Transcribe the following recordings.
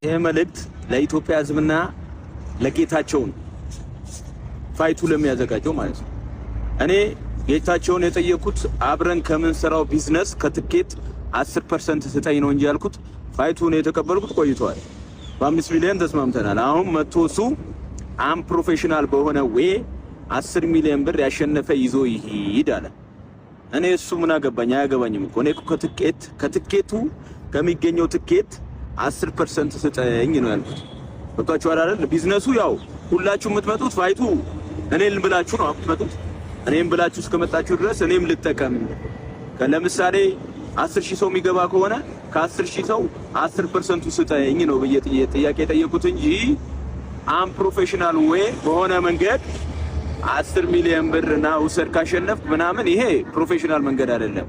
ይህ መልእክት ለኢትዮጵያ ሕዝብና ለጌታቸው ነው፣ fight ኡ ለሚያዘጋጀው ማለት ነው። እኔ ጌታቸውን የጠየኩት አብረን ከምንሰራው ቢዝነስ ከትኬት 10% ስጠኝ ነው እንጂ ያልኩት fight ኡን የተቀበልኩት ቆይተዋል። በ5 ሚሊዮን ተስማምተናል። አሁን መጥቶ እሱ unprofessional በሆነ way 10 ሚሊዮን ብር ያሸነፈ ይዞ ይሂድ አለ። እኔ እሱ ምን አገባኝ? አያገባኝም እኮ። እኔ እኮ ከትኬቱ ከሚገኘው ትኬት 10% ስጠኝ ነው ያልኩት። ገብቷችኋል አይደል? ቢዝነሱ ያው ሁላችሁ የምትመጡት fight ኡ እኔን ብላችሁ ነው የምትመጡት። እኔም ብላችሁ እስከመጣችሁ ድረስ እኔም ልጠቀም። ለምሳሌ 10,000 ሰው የሚገባ ከሆነ ከ10,000 ሰው 10% ኡ ስጠኝ ነው ብዬ ጥያቄ የጠየኩት እንጂ unprofessional way በሆነ መንገድ 10 ሚሊዮን ብር ና ውሰድ ካሸነፍክ ምናምን፣ ይሄ professional መንገድ አይደለም።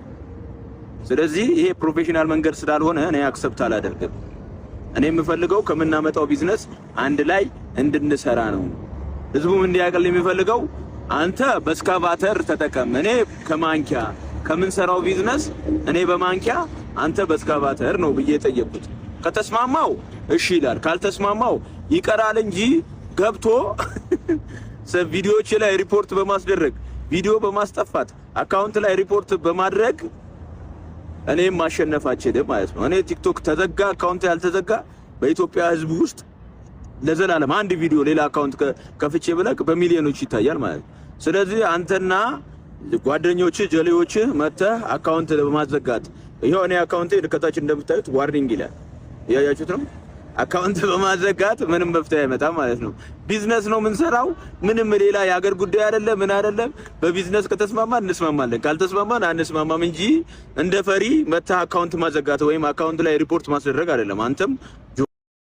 ስለዚህ ይሄ professional መንገድ ስላልሆነ እኔ accept አላደርግም። እኔ የምፈልገው ከምናመጣው ቢዝነስ አንድ ላይ እንድንሰራ ነው። ህዝቡም እንዲያቀል የሚፈልገው አንተ በስካቫተር ተጠቀም፣ እኔ ከማንኪያ ከምንሰራው ቢዝነስ እኔ በማንኪያ አንተ በስካቫተር ነው ብዬ ጠየቅኩት። ከተስማማው እሺ ይላል፣ ካልተስማማው ይቀራል እንጂ ገብቶ ቪዲዮዎች ላይ ሪፖርት በማስደረግ፣ ቪዲዮ በማስጠፋት፣ account ላይ ሪፖርት በማድረግ እኔም ማሸነፍ አልችልም ማለት ነው። እኔ ቲክቶክ ተዘጋ account ያልተዘጋ በኢትዮጵያ ሕዝብ ውስጥ ለዘላለም አንድ ቪዲዮ ሌላ account ከፍቼ ብለቅ በሚሊዮኖች ይታያል ማለት ነው። ስለዚህ አንተና ጓደኞች ጀሌዎች መተህ account በማዘጋት፣ ይኸው እኔ account ኤ ከታች እንደምታዩት warning ይላል፣ እያያችሁት ነው። Account በማዘጋት ምንም መፍትሄ አይመጣም ማለት ነው። ቢዝነስ ነው የምንሰራው። ምንም ሌላ የሀገር ጉዳይ አይደለም፣ ምን አይደለም። በቢዝነስ ከተስማማን እንስማማለን፣ ካልተስማማን አንስማማም እንጂ እንደ ፈሪ መተህ account ማዘጋት ወይም account ላይ ሪፖርት ማስደረግ አይደለም። አንተም